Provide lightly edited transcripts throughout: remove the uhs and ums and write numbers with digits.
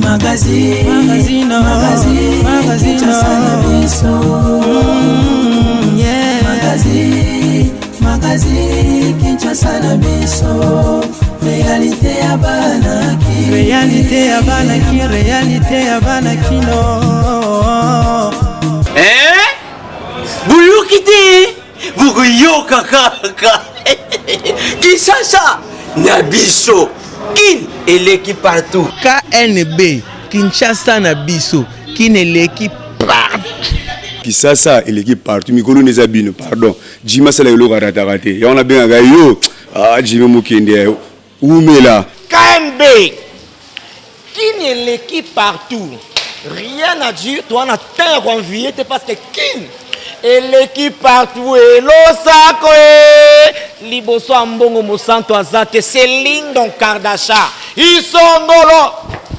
Magazine, magazine, magazine, magazine, Kinshasa na biso. Yeah. Magazine, magazine, Kinshasa na biso. Réalité ya bana ki. Réalité ya bana ki, réalité ya bana kino. Eh? Boyoki te bokoyoka kaka Kinshasa na biso kin eleki partout. KNB Kinshasa na biso kin eleki partout. Kisasa eleki partout mikolo nde eza bino pardon Jimmy asala eloko arataka te yango nabengaka yo ah Jimmy mokende wumela. KNB kin eleki partout rien à dire toa na temps ya koenvie te parce que kin eleki partout elosako e liboso ya mbongo mosantu aza te Céline Don Kardasha isongolo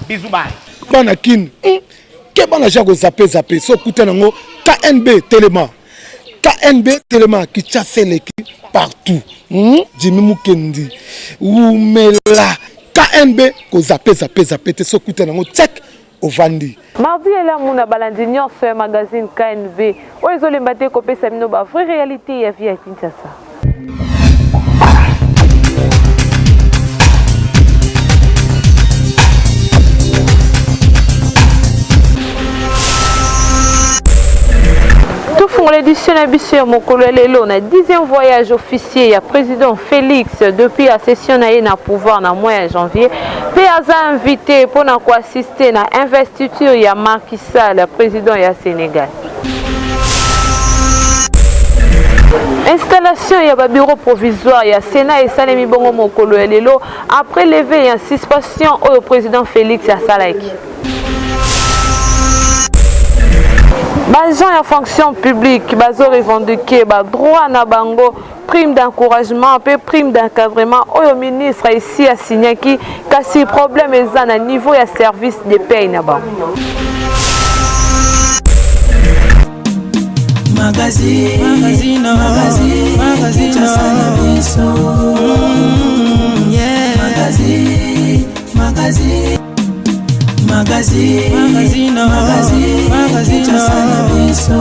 bisous bye Bana kin hum keba na ja ko zappe zappe so okuta nango KNB telema KNB telema Kinshasa eleki partout hum Jimmy Mukendi wumela KNB ko zappe zappe zappe te so okuta nango check ovandi. Mardi elamu na balandi nionso ya magazine KNB oyo ezolemba te kopesa bino ba vraie realite ya vie ya Kinshasa. Tofungola édition na biso ya mokolo ya lelo na 10e voyage officier ya président Félix depuis accession na ye na pouvoir na mois ya janvier mpe aza invité mpo na koassiste na investiture ya Macky Sall, président ya Sénégal. Installation ya ba bureau provisoire ya Sénat esalemi bongo mokolo ya lelo après levée ya suspension oyo président Félix asalaki. Ba agent ya fonction publique bazo revendiquer ba droit na bango prime d'encouragement pe prime d'encadrement oyo ministre esi asignaki kasi problème eza na niveau ya service de paye na bango. Magazine, magazine, magazine, magazine, Kinshasa na biso. Yeah. Magazine, magazine, magazine, magazine, magazine, magazine, Kinshasa na biso.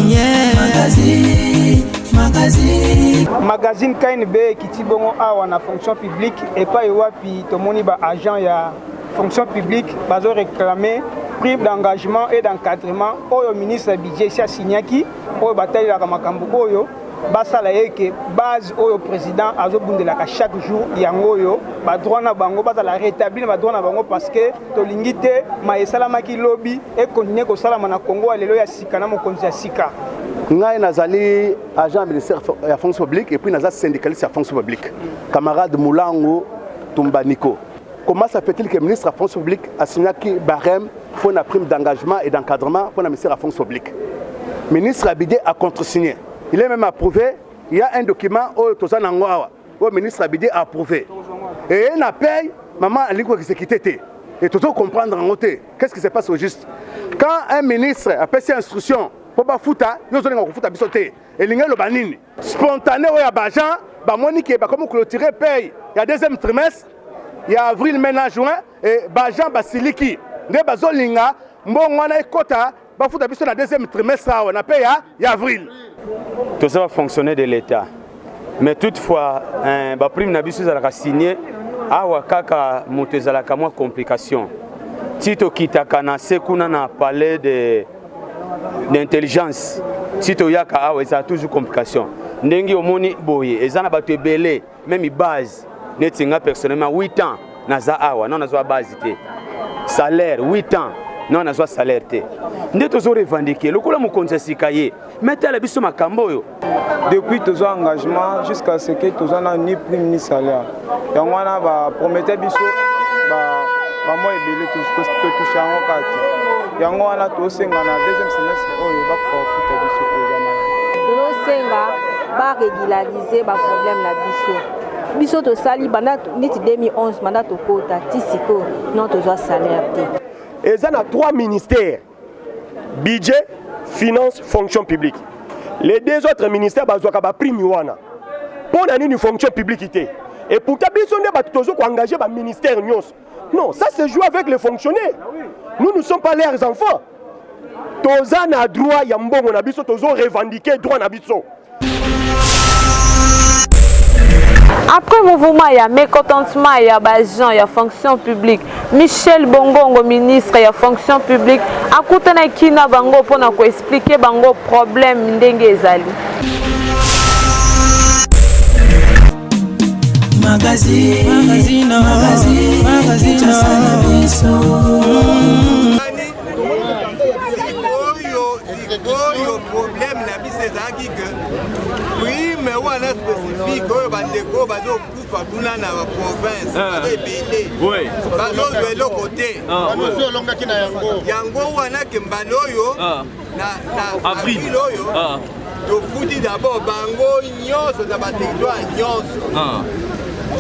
Yeah. Magazine, magazine. Magazine KNB ekiti bongo awa na fonction publique epai wapi tomoni ba agent ya fonction publique bazo réclamer prime d'engagement et d'encadrement oyo ministre ya budget esi asignaki oyo batalelaka makambo oyo basala ye ke base oyo président azobundelaka chaque jour yango oyo badroit na bango bazala rétabli na badroit na bango parce que tolingi te ma esalamaki lobi ekontinue kosalama na Congo ya lelo ya sika na mokonzi ya sika. Ngai nazali agent ya ministère ya fonction publique et puis naza syndicaliste ya fonction publique camarade Mulangu Tumbaniko. Comment ça fait-il que le ministre de la fonction publique a signé barème pour la prime d'engagement et d'encadrement pour le ministère de la fonction publique? Ministre Abidé a contresigné. Il est même approuvé. Il y a un document où tout ça où le ministre Abidé a approuvé. Et il a payé, maman a exécuté. Et tout comprendre en côté. Qu'est-ce qui se passe au juste? Quand un ministre a passé instruction pour pas foutre, nous allons foutre à bisoté. Et l'ingé le banine. Spontané au Abajan, bah Monique, bah comment clôturer paye. Il y a deuxième trimestre. Il y a avril, maintenant juin, et Bajan Basiliki, nde bazolinga, mbongo wana ekota, bafuta biso na deuxième trimestre awa, na paye ya avril. Tout ça va fonctionner de l'État. Mais toutefois, hein, ba prime na biso ezalaka signé, awa kaka moto ezalaka mwa complication. Ti tokitaka na se kuna na palais de d'intelligence, ti toyaka awa ezala toujours complication. Ndenge omoni boye, eza na bato ebele, même base neti nga personnellement 8 ans naza awa, non nazwa base te. Salaire 8 ans, non nazwa salaire te. Nde tozo revendiquer lokola mokonzi ya sika ye, mais tala biso makambo oyo. Depuis tozwa engagement jusqu'à ce que tozwa na ni prime ni salaire. Yango wana ba promettait biso ba mois ebele totouche yango kaka te. Yango wana tosenga na deuxième semestre oyo bakoka kofuta biso oyo malamu. Tozosenga ba régulariser ba problème na biso. Biso tosali banda neti 2011 banda tokota ti sikoyo non tozwa salaire te. Eza na 3 ministères: budget, finance, fonction publique. Les deux autres ministères bazwaka ba prime wana. Pona nini fonction publique te? Et pourtant biso nde bato tozo ko engager ba ministère nyonso. Non, ça se joue avec les fonctionnaires. Nous ne sommes pas leurs enfants. Toza na droit ya mbongo na biso, tozo revendiquer droit na biso. Après mouvement ya mécontentement ya ba agent ya fonction publique, Michel Bongongo ministre ya fonction publique akutanaki na bango mpona koexpliquer bango problème ndenge ezali. Magazine, magazine, magazine, magazine, Oyo problème na biso ezalaki ke prime wana spécifique oyo bandeko bazokufa kuna na baprovince ah. baza ebele bazozwa eloko te ah, yango wana ke mbala oyo ah. na avril oyo tofuti d'abord bango nyonso na baterritoire nyonso.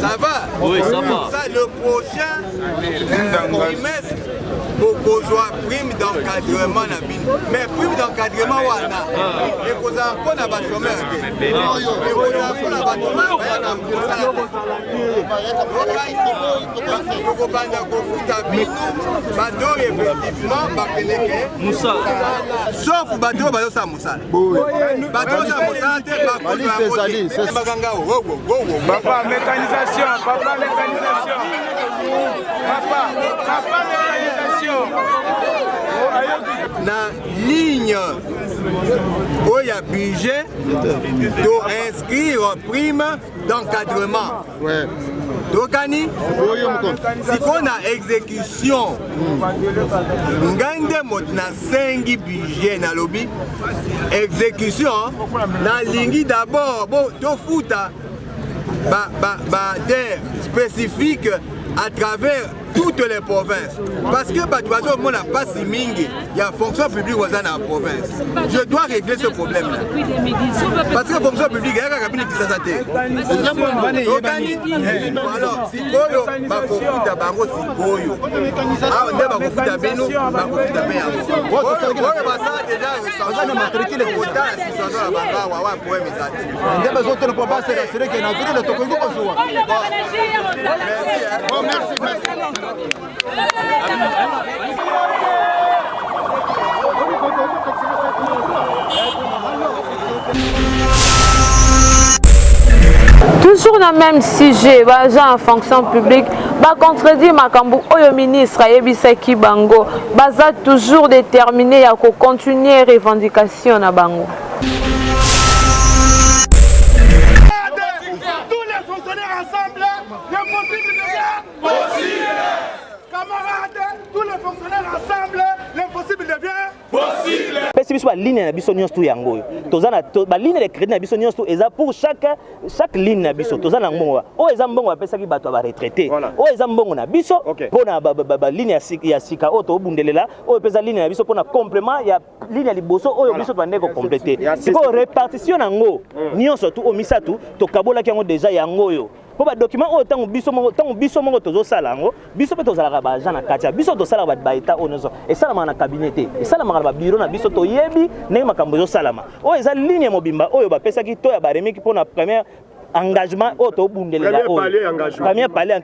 Ça va? Oui, ça va. Ça, le prochain trimestre, bokozwa prime d'encadrement na bino. Mais prime d'encadrement wana ekozala mpo na bachômeur te, ekozala mpo na bato bayaka mosala te. Tokobanda kofuta bino bato oyo effectivement bakendeke mosala, sauf bato oyo bazosala mosala. Bato oyo bazosala mosala te bakozwa yango te. Bakanga Papa, mécanisation, papa, mécanisation. Papa, papa, mécanisation. Na ligne oyo ya budget to inscrire prime d'encadrement tokani sikoyo na exécution. Ngai nde moto nasengi budget, nalobi exécution nalingi d'abord bo tofuta ba, ba, ba terre spécifique à travers toutes les provinces, parce que bato bazomona mpasi mingi ya fonction publique oza na province. Je dois régler ce problème là parce que fonction publique eya kaka bino Kisasa te. Tokani alors sikoyo bakofuta bango, sikoyo awa nde bakofuta bino, bakofuta mpe yango oyo basala déjà kotala situation na bango awa wa problème eza te. Nde bazotela mpo baserasire ke na avril tokoki kozwa. Bon, merci, merci. Toujours na même sujet, baagent en fonction publique bacontredire makambo oyo ministre ayebisaki bango. Baza toujours déterminé ya kocontinue revendication na bango. Tous les fonctionnaires ensemble, l'impossible devient possible. Camarades, tous les fonctionnaires ensemble, l'impossible devient possible. Pesi biso baligne na biso nyonso tu yango oyo toza na baligne de crédit na biso nyonso tu eza pour chaque ligne na biso toza na mbongo oyo eza mbongo bapesaki bato ya baretraité, oyo eza mbongo na biso mpo na baligne ya sika oyo tobundelela, oyo mpe eza ligne na biso mpo na complément ya ligne ya liboso oyo biso tobandeki kocompléter. Sikoyo répartition nango nyonso tu oyo misato tokabolaki yango déjà, yango oyo mpo badocument oyo ntango biso moko tozosala yango, biso mpe tozalaka baagent na kati ya biso, tosalaka baétat oyo nyonso esalamaka na cabinet te, esalamaka na babiro na biso, toyebi ndenge makambo ezosalama. Oyo eza ligne mobimba oyo bapesaki to ya baremiki mpona première engagement oyo tobundelela, oyo premier palier.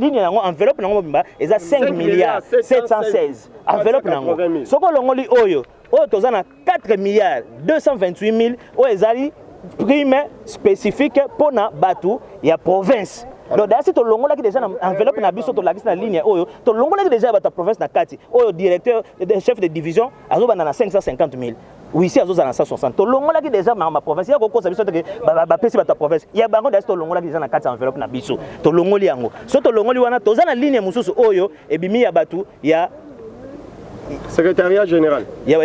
Ligne yango, enveloppe nango mobimba eza 5 milliards 716. Enveloppe nango, soki olongoli oyo, oyo toza na 4 milliards 228 mille oyo ezali prime spécifique mpona bato ya province. Donc dayasi tolongolaki déjà na enveloppe na biso, tolakisi na ligne oyo tolongolaki déjà ya bato ya province na kati oyo directeur, chef de division azobanda na 550 000, huissier azozala na 160. Tolongolaki déjà makambo ya province ya kokosa biso teke bapesi bato ya province ya bango. Dayasi tolongolaki déjà na kati ya enveloppe na biso, tolongoli yango. So tolongoli wana, toza na ligne mosusu oyo ebimi ya bato ya secrétariat général.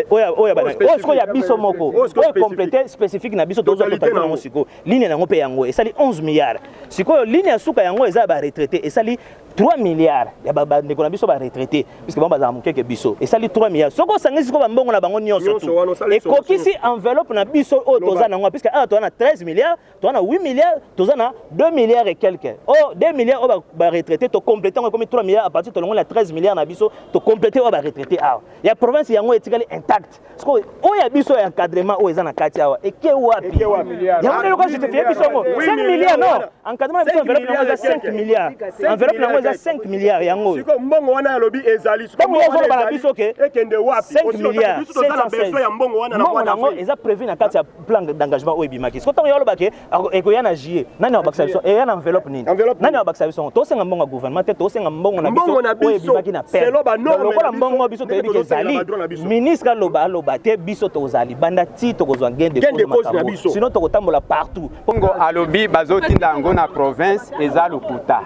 Oyo sikoyo ya biso moko oyo complété spécifique na biso, tozwa totalité yango. Sikoyo ligne yango mpe yango esali 11 milliards. Sikoyo ligne ya suka yango eza ya baretraité, esali 3 milliards ya bandeko na biso baretraité, puisque bango bazala mokeke biso, esali 3 milliards. Soki osangisi sikoyo bambongo na bango nyonso tu, ekokisi enveloppe na biso oyo toza nango, puisque awa toza na 13 milliards, toza na 8 milliards, toza na 2 milliards et quelque. Oyo 2 milliards oyo baretraité, tocomplété yango ekomi 3 milliards. À partir tolongoli na 13 milliards na biso, tocomplété oyo baretraité awa. Ya province yango etikali intact. Sikoyo oyo ya biso ya encadrement oyo eza na kati awa eke wapi? Yango nde lokola justifie biso yango 5 milliards non encadrement na biso enveloppe yango eza 5 milliards enveloppe yango eza 5 milliards yango oyo sikoyo mbongo wana alobi ezali ntango ye azoloba na biso ke ekende wapi 5 milliards 716 mbongo wana mbongo yango eza prévu na kati ya plan d'engagement oyo ebimaki. Sikoyo ntango ye aloba ke ekoya na juillet, nani akobakisa biso eya na enveloppe nini? Nani akobakisa biso yango? Tosenga mbongo ya gouvernement te, tosenga mbongo na biso oyo ebimaki na perte. Lokola mbongo biso toyebi ke ezali, ministre aloba aloba te, biso tokozala libanda ti tokozwa gain de cause makambo, sinon tokotambola partout. Bongo alobi bazotinda yango na province, eza lokuta.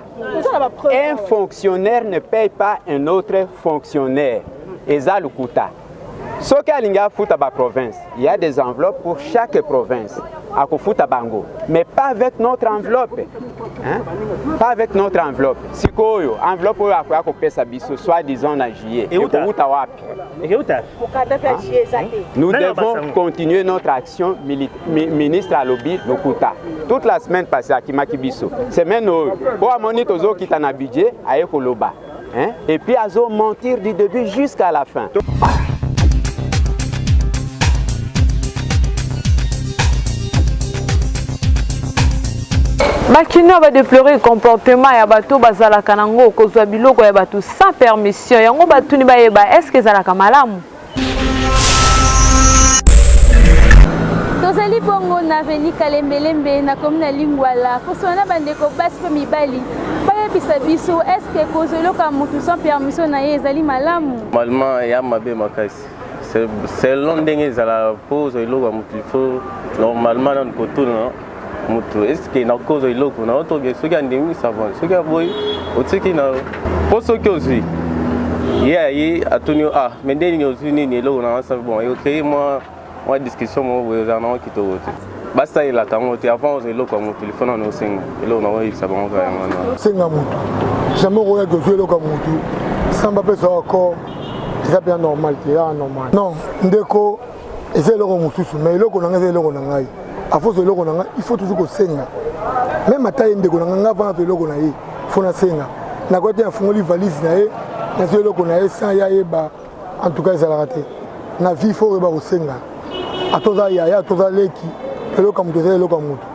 Un fonctionnaire ne paye pas un autre fonctionnaire, eza lokuta. Soki alingi afuta ba province, il y a des enveloppes pour chaque province, akofuta bango, mais pas avec notre enveloppe, hein? Pas avec notre enveloppe. Sikoyo enveloppe oyo akoya kopesa biso soit disant na juillet, ekowuta wapi? Nous devons continuer notre action. Ministre alobi lokuta toute la semaine passée, akimaki biso. Semaine oyo po amoni tozokita na budget, aye koloba, hein? Et puis azo mentir du début jusqu'à la fin. Bakinois badeplore comportement ya bato bazalaka nango kozwa biloko ya bato sans permission. Yango batuni bayeba est-ce ezalaka malamu. Tozali bongo na avenue Kalembelembe na commune ya Lingwala kosolola na bandeko basi mpe mibali bayebisa biso eske kozwa eloko ya motu sans permission na ye ezali malamu. Normalement ya mabe makasi selon ndenge ezala mpo ozwa eloko ya motu, il faut normalement nanu kotuna motu eske nakozwa eloko na yo to bien. Soki andimi, ça va. Soki aboyi, otiki na yo, mpo soki ozwi ye aye atuni yo: ah, mais nde nini ozwi nini eloko na yo? Bon, ecréer mwa discussion moko boye, ozala nango kitoko te. Basalelaka yango te. Avant ozwa eloko ya motu, il faut nano osenga eloko nango, oyebisa bango kaka yango wana. Senga motu jamais okoyaki ozwi eloko ya motu sans bapesa yo accord. Eza mpenza normal te, eza normal non ndeko. Eza eloko mosusu, mais eloko na ngai eza eloko na ngai. Afoso eloko na ngai, il faut toujours kosenga. Même ata ye ndeko na ngai, ngai avanda to eloko na ye, faut nasenga. Nakoki te afungoli valise na ye, nazwi eloko na ye sans ye ayeba. En tout cas ezalaka te na vie. Faut oyeba kosenga, ata oza yaya, ata oza leki, eloko ya moto eza eloko ya moto.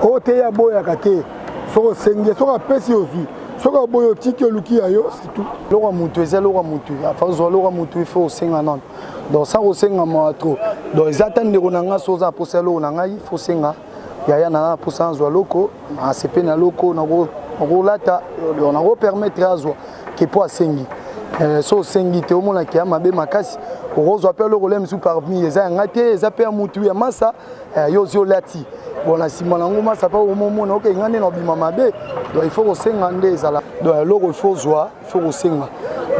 Oyo te ye aboyaka te. Soki osengi, soki apesi, ozwi. Soki aboyi, otiki, oluki ya yo, c'est tout. Eloko ya motu eza eloko ya motu. Afa ozwa eloko ya motu, il faut osenga nano. Donc sans kosenga mawa trop. Donc eza ata ndeko na ngai, so oza na posa ya eloko na ngai, faut osenga yaya na ngai na posa nazwa loko, asepe na loko nakolata, nakopermettre azwa ke po asengi. So osengi te, omonaki ya mabe makasi. Okozwa mpe eloko le mosusu parmi eza ya ngai te, eza mpe ya mutu ya masa. Yo ozwi, olati, bon, na nsima nango masa mpe omomona oke ngai nde na obima mabe. Donc il faut kosenga nde ezala. Donc eloko il faut ozwa, il faut kosenga.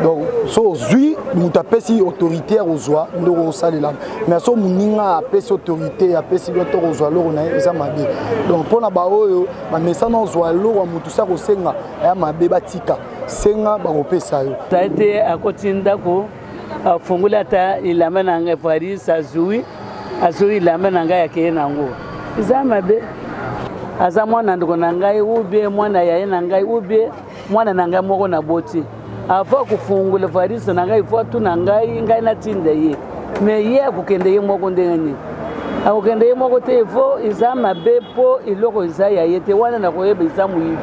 Donc so ozwi, moto apesi autorité ya kozwa nde okosalela. Mais so moninga apesi autorité, apesi yo to kozwa eloko na ye, eza mabe. Donc mpona baoyo bamesana ozwa eloko ya motu sa kosenga, ya mabe, batika. Senga, bakopesa yo. Ete akoti ndako, afungoli ata elamba na ngai, Paris, azwi azwi elamba na ngai, akeye na yango, eza mabe. Aza mwana ndeko na ngai ou bien mwana yaye na ngai ou bien mwana na ngai moko na boti, avant kofungola valise na ngai, faut atuna ngai, ngai natinda ye. Mais ye akokende ye moko ndenge nini? Akokende ye moko te. Faut eza mabe mpo eloko eza ya ye te wana, nakoyeba eza moyibi.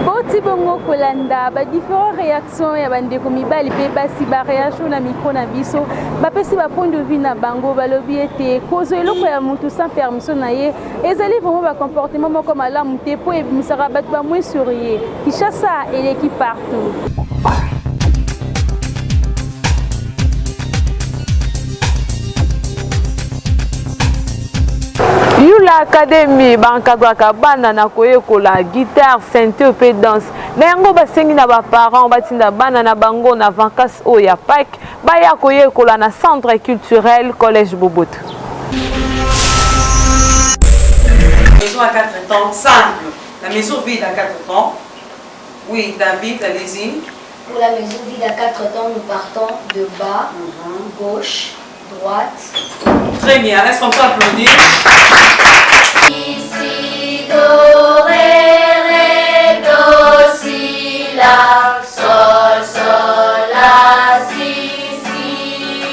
Boti bongo kolanda badifférent réaction ya bandeko mibali mpe basi baréagir na micro na biso, bapesi bapoint de vue na bango. Balobi ete kozwa eloko ya motu sans permission na ye ezali vraiment bacomportement moko malamu te, mpo ebimisaka bato bamoi sur ye. Kinshasa eleki partout. Yula Academy baencadraka bana na koyekola guitare, synthé mpe danse. Na yango basengi na baparent batinda bana na bango na vacances oyo ya Pâques, baya koyekola na centre culturel Collège Boboto. Maison à quatre temps, simple. La maison vide à quatre temps. Oui, David, allez-y. Pour la maison vide à quatre temps, nous partons de bas, gauche, droite. Très bien. Est-ce qu'on peut applaudir? Si, do, ré, ré, do, si, la, sol, sol, la, si, si.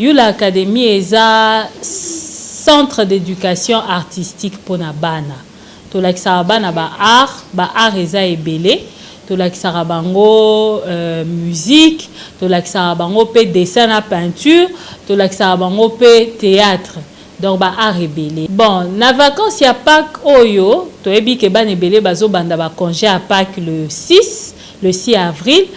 Yula Academy eza centre d'education artistique pona bana. Tolakisaka bana ba art, ba art eza ebele. Tolakisaka bango euh, musique, tolakisaka bango pe dessin na peinture, tolakisaka bango pe theatre. Donc ba art ebele. Bon, na vacances ya Pâques oyo, toyebi ke bana ebele bazo banda ba congé ya Pâques le 6, le 6 avril.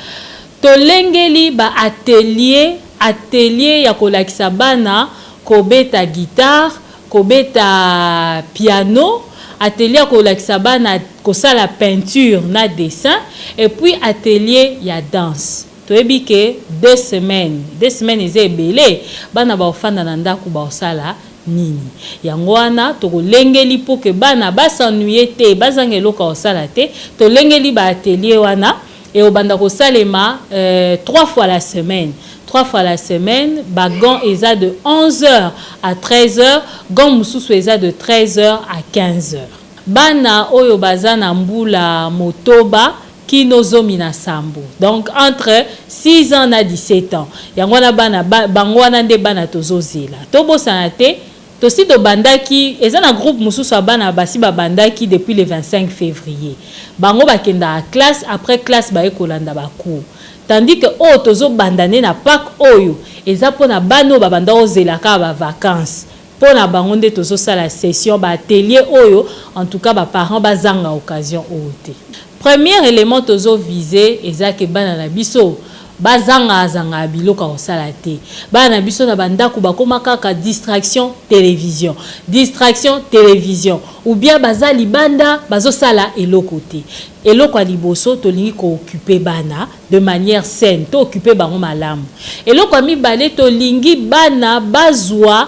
Tolengeli ba ateliers, atelier ya kolakisa bana kobeta guitare, kobeta piano, atelier ya kolakisa bana kosala peinture na dessin et puis atelier ya danse. Toyebi ke deux semaines, deux semaines eza ebele, bana bakofanda na ndaku bakosala nini? Yango wana tokolengeli pour que bana ba s'ennuyer te, bazanga eloko ya kosala te, tolengeli ba ateliers wana. Ekobanda kosalema 3 fois la semaine. 3 fois la semaine, ba gants eza de 11 heures à 13 heures, gants mosusu eza de 13 heures à 15 heures. Bana oyo baza na mbula motoba kino 17, donc entre 6 ans na 17 ans. Yango wana bana, bango wana nde bana tozozela. Tobosana te, Tosi tobandaki, eza na groupe mosusu ya bana basi babandaki depuis le 25 fevrier. Bango bakendaka classe, après classe baye kolanda ba cours. Tandis que oyo tozo banda nde na Paques oyo, eza pona bana oyo babanda kozela kaka ba vacances. Pona bango nde tozo sala session, ba ateliers oyo, en tout cas ba parents bazanga occasion oyo te. Premier element tozo viser eza que bana na biso Bazangaka zangaka biloko ya kosala te. Bana na biso na ba ndaku bakoma kaka distraction television, distraction television ou bien baza libanda bazo sala eloko te. Eloko ya liboso tolingi ko occuper bana de manière saine, to occuper bango malamu. Eloko ya mibale tolingi bana bazua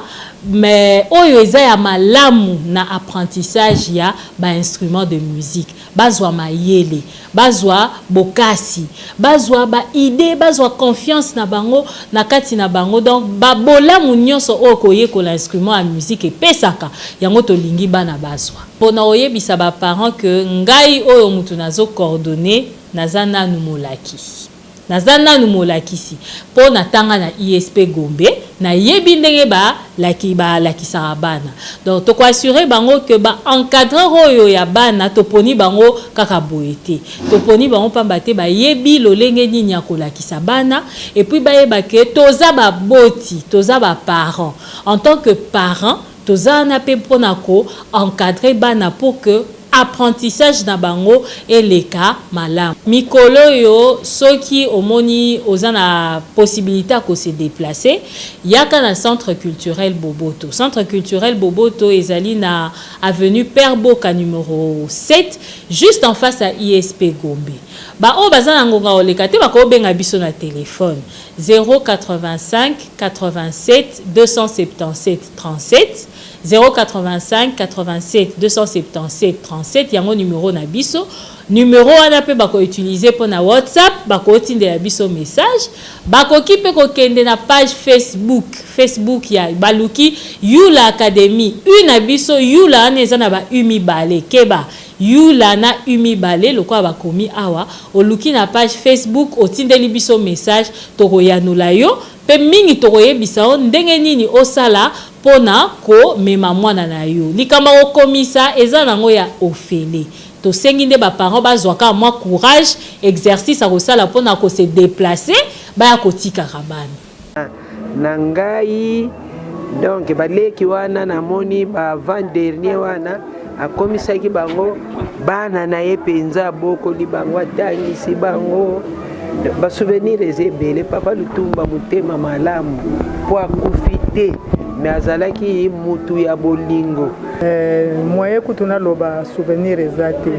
oyo eza ya malamu na apprentissage ya ba instruments de musique. Bazua mayele, bazua bokasi, bazua ba idees, bazua confiance na bango na kati na bango donc ba bolamu nionso oyo koyekola instrument ya musique epesaka, yango tolingi bana bazua. Pona oyebisa ba parents que ngai oyo mutu nazo coordonner naza nanu molakisi. Naza nanu molakisi po na tanga na ISP Gombe, na yebi ndenge ba laki ba lakisaka bana. Donc toko assurer bango que ba encadreurs oyo ya bana toponi bango kaka boye te. Toponi bango pamba te ba yebi lolenge nini ya kolakisa bana et puis bayeba que toza ba boti, toza ba parents. En tant que parents, Toza wana pe pona ko encadrer bana pour que apprentissage na bango eleka malamu. Mikolo oyo soki omoni oza na possibilite ya ko se deplacer, yaka na centre culturel Boboto. Centre culturel Boboto ezali na avenue Père Boka numero 7, juste en face ya ISP Gombe. Ba oyo baza na ngonga koleka te bakoki kobenga biso na telephone. 085 87 277 37 085 87 277 37 yango numero na biso numero wana mpe bako utiliser mpo na whatsapp bakotindela biso message bakoki mpe kokende na page facebook facebook ya baluki yula academy u na biso yula wana eza na ba u mibale keba Yula na u mibale lokola bakomi awa, oluki na page Facebook otindeli biso message tokoyanola yo pe mingi tokoyebisa yo ndenge nini osala pona komema mwana na yo. Likambo ya kokomisa eza nango ya ofele. Tosengi nde ba parents bazwa kaka mwa courage, exercice ya kosala pona ko se deplacer baya kotikaka bana. Na ngai donc baleki wana namoni ba avant dernier wana akomisaki bango bana na ye mpenza abokoli bango atangisi bango basouvenir eza ebele papa lutumba motema malamu mpo akufi te me azalaki mutu ya bolingo eh, moyen kutu naloba souvenir eza te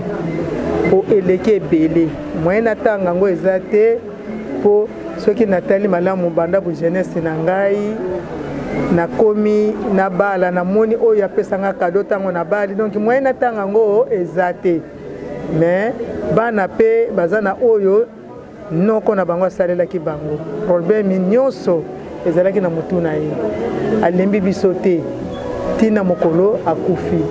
mpo eleki ebele moyen natanga yango eza te mpo soki natali malamu banda bu jeunesse na ngai nakomi nabala namoni oyo apesa nga kado ntango nabali donc moyen natanga yango eza te mais bana mpe baza na oyo noko na bango asalelaki bango problème nyonso ezalaki na motu na ye alembi biso te. Tina mokolo akufi.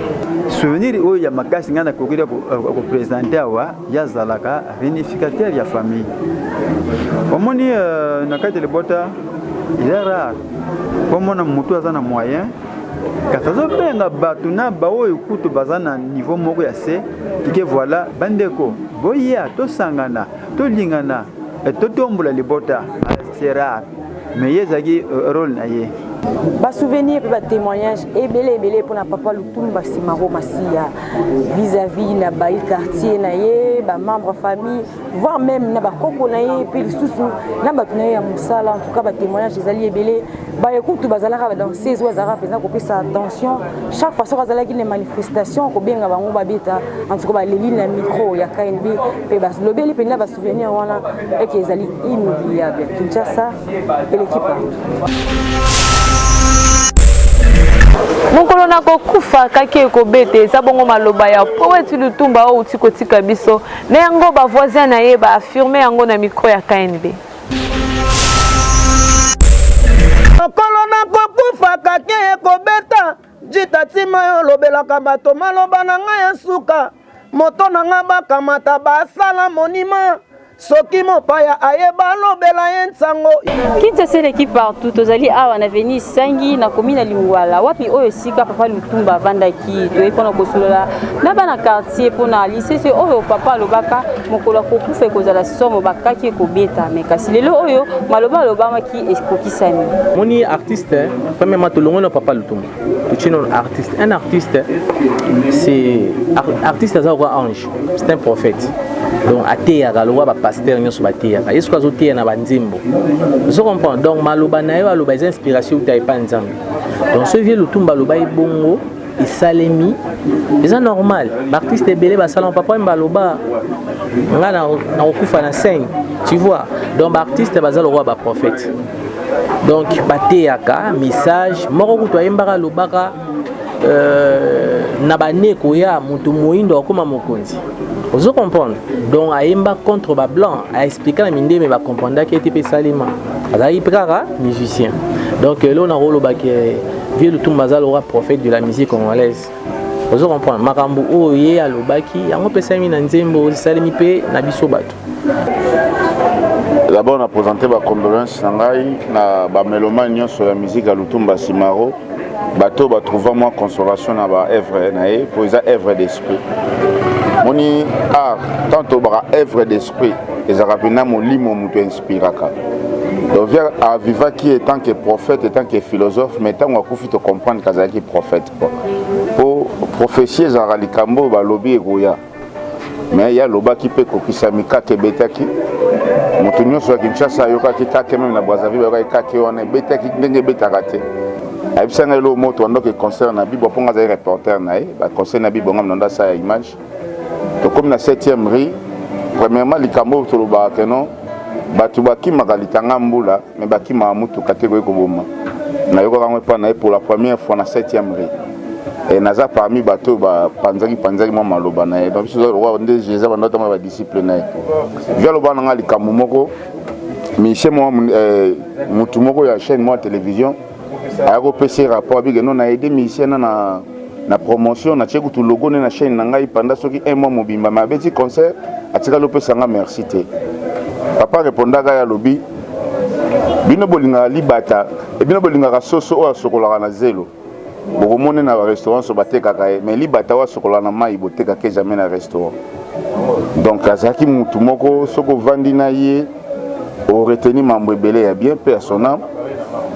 Souvenir oyo ya makasi ngai nakoki kopresente awa, ye azalaka réunificateur ya famille. Omoni euh, na kati ya libota eza rare komona motu aza na moyen kasi azobenga bato na baoyo kutu baza na niveau moko ya se tike voilà bandeko boya tosangana tolingana eh, totombola libota c'est rare mais ye ezalaki euh, role na ye. Basouvenir mpe batémoignage ebele ebele mpo na papa Lutumba Simaro Masiya vis-à-vis na bayi quartier na ye, bamembre famille, voire même na bakoko na ye mpe lisusu na bato na ye ya mosala. En tout cas batémoignage ezali ebele. Baye kutu bazalaka badanseuse oyo azalaka mpenza kopesa attention chaque fois soki azalaki na manifestation kobenga bango babeta. En tout cas baleli na micro ya KNB mpe balobeli mpenza basouvenir wana eke ezali inoubliable. Kinshasa eleki partout. Mokolo na kokufa kaki ekobeta, eza bongo maloba ya poète Lutumba oyo outi kotika biso na yango. Bavoisin na ye baafirme yango na micro ya KNB. Mokolo nakokufa kake ekobeta, jita ntima yo olobelaka bato maloba na ngai ya suka. Moto na ngai bakamata basala monima, soki mopaya aye balobela ye nsango. Kinshasa eleki partout. Tozali awa na Venise Sangi na komi na Lingwala, wapi oyo esika papa Lutumba avandaki. Toyei mpona kosolola na bana quartier mpona lisese oyo papa alobaka mokolo akokufa ekozala somo, bakaki ekobeta. Me kasi lelo oyo maloba alobamaki ekokisami. Moni artiste, premièrement tolongoli na papa Lutumba, totie nano artiste. Un artiste, c'est artiste aza lokola ange, c'est un prophète. Donc ateyaka lokola bapasteur nyonso bateyaka. Ye soki azoteya na banzembo, ozo comprendre. Donc maloba na ye aloba eza inspiration uta epa Nzambe. Donc soki vie Lutumba aloba ye bongo esalemi, eza normal. Baartiste ebele basala, papa Wemba aloba nga nakokufa na scène, tu vois. Donc baartiste baza lokola baprophète, donc bateyaka message moko. Kutu ayembaka, alobaka na bane koya moto moyindo akóma mokonzi, ozo comprendre. Donc ayemba contre bablanc, aexplika na mindeme, bacomprendaki ete mpe esalema. Azalaki mpe kaka musicien. Donc eloko nakolobaki, vieux Lutumba aza lokola prophète de la musique congolaise, ozo comprendre. Makambo oyo ye alobaki yango mpe esalemi na nzembo, esalemi mpe na biso bato. D'abord na présente bacondoléance na ngai na bamélomane nyonso ya musique ya Lutumba Simaro, bato batrouva mwa consolation na baœuvre na ye, mpo eza œuvre d'esprit. Moni art, tant tobaka œuvre d'esprit, ezalaka mpena molimo moto inspiraka. Donc vieux avivaki etant que prophète, etant que philosophe, mais ntango akufi tocomprendre kazalaki prophète, quoi, mpo prophétie ezalaka likambo oyo balobi ekoya. Mais ye alobaki mpe ekokisami, kaka ebetaki. Moto nyonso ya Kinshasa ayokaki kake, meme na Brazzaville bayokaki kake wana ebetaki ndenge ebetaka te. Ayebisa ngai eloko moko, toandoki concert na Bibo, mpo nga azali reporter na ye, baconcert na Bibo, nga mnonda asala ya image. Tokomi na 7e rue. Premièrement, likambo oyo tolobaka keno bato bakimaka litanga mbula, me bakimaka motuka te koki koboma. Nayokaka yango epai na ye pour la première fois na 7e rue. E naza parmi bato oyo bapanzaki panzaki mwa maloba na ye. Donc biso toza lokola nde Jésus banda otama badisciple na ye. Vieux aloba na nga likambo moko, musicien moko, motu moko ya chaîne moko ya télévision aya kopesa ye rapport abike no na aide musicien na promotion, natie kutu logo ne na chaîne na ngai panda soki un mois mobimba, me abeti concert atikali opesa nga merci te. Papa répondaka ye, alobi: bino bolingaka libata e, bino bolingaka soso oyo asokolaka na zelo, bokomona na barestaurant so batekaka ye, mais libata oyo asokolaka na mai botekaka ye jamais na restaurant. Donc azalaki mutu moko, soki ovandi na ye oreteni mambo ebele ya bien mpe ya son âme.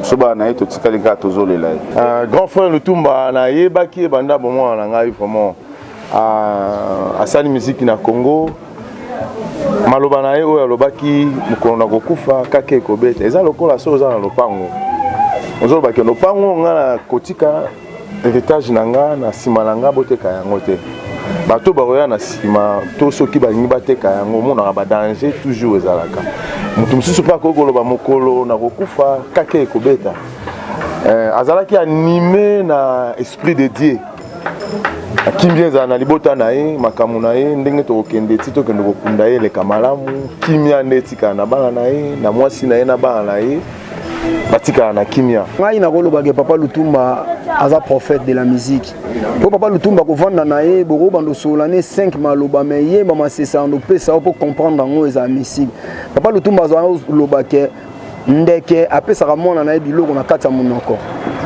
So bana na ye totikali kaka tozolela ye. Grand frère Lutumba, nayebaki ye banda bomwana na ngai. Vraiment asali miziki na Congo. Maloba na ye oyo alobaki mokolo na kokufa kaka ekobeta, eza lokola soki oza na lopango, ozolobaki lopango nga na kotika héritage na nga na nsima na nga, boteka yango te, bato bakoya na nsima to soki balingi bateka yango, omonaka badanger toujours ezalaka. Moto mosusu mpe akoki koloba mokolo na kokufa kaka ekobeta. Azalaki animé na esprit de Dieu. Kimia ezala na libota na ye. Makambo na ye ndenge tokokende ti tokende kokunda ye eleka malamu. Kimia nde etikala na bana na ye, na mwasi na ye, na bana na ye, batikala na kimia. Ngai nakolobaka papa Lutumba. aza prophète de la musique. Po papa Lutumba kovanda na ye bokobanda osolola ne 5 maloba mais ye bamasese ando opesa yo mpo comprendre yango ezala musique. Papa Lutumba azoloba ke ndeke apesaka mwana na ye biloko na kati ya monoko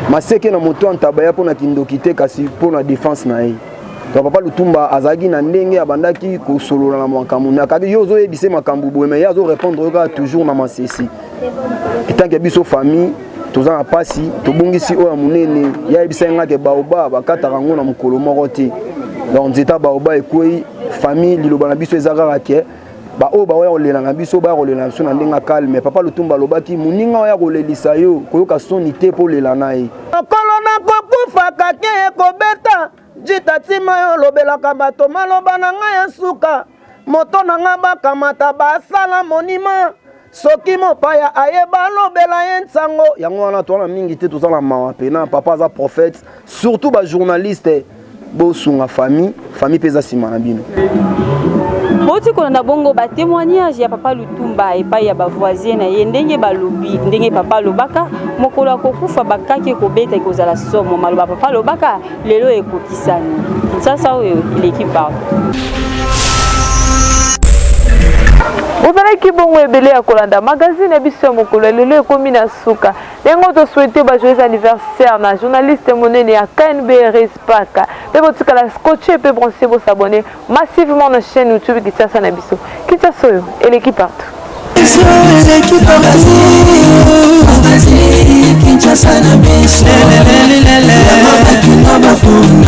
maseke na moto ya ntaba ya mpo na kindoki te kasi mpo na defense na ye. Donc papa Lutumba azalaki na ndenge abandaki kosolola na makambo na kaki yo ozoyebisa makambo boye mais ye azo répondre yo kaka toujours na masese. Etant que biso famille toza na pasi tobungisi oyo ya monene ye ayebisaki nga ke baoba bakataka yango na mokolo moko te. Donc nzeta baoba ekwei famille liloba na biso eza kaka ke baoyo baoya kolela na biso baya kolela na biso na ndenge ya calme. Papa Lutumba alobaki moninga oyo akolelisa yo koyoka soni te mpo olela na ye. Mokolo nakokufa kake ekobeta jita tima yo olobelaka bato maloba na ngai ya suka moto na ngai bakamata basala monima soki mopaya aye balobela ye nsango. Yango wana towana mingi te, toza na mawa mpena. Papa aza prophète, surtout bajournaliste bosunga famille, famille mpe eza nsima na bino. Boti kolanda bongo ba témoignage ya papa Lutumba epai ya ba voisin na ye ndenge balobi ndenge papa alobaka mokolo akokufa bakaki ekobeta ekozala somo maloba papa alobaka lelo ekokisami. Kinshasa oyo eleki partout. Bozalaki bongo ebele ya kolanda magazine ya biso ya mokolo ya lelo ekomi na suka. Yango to souhaiter ba joyeux anniversaire na journaliste monene ya KNB Respaka. Pe botikala scotché pe branché bo s'abonner massivement na chaîne YouTube Kinshasa na biso. Kinshasa oyo eleki partout. Eleki partout. Kinshasa na biso. Yango bakino bakomi.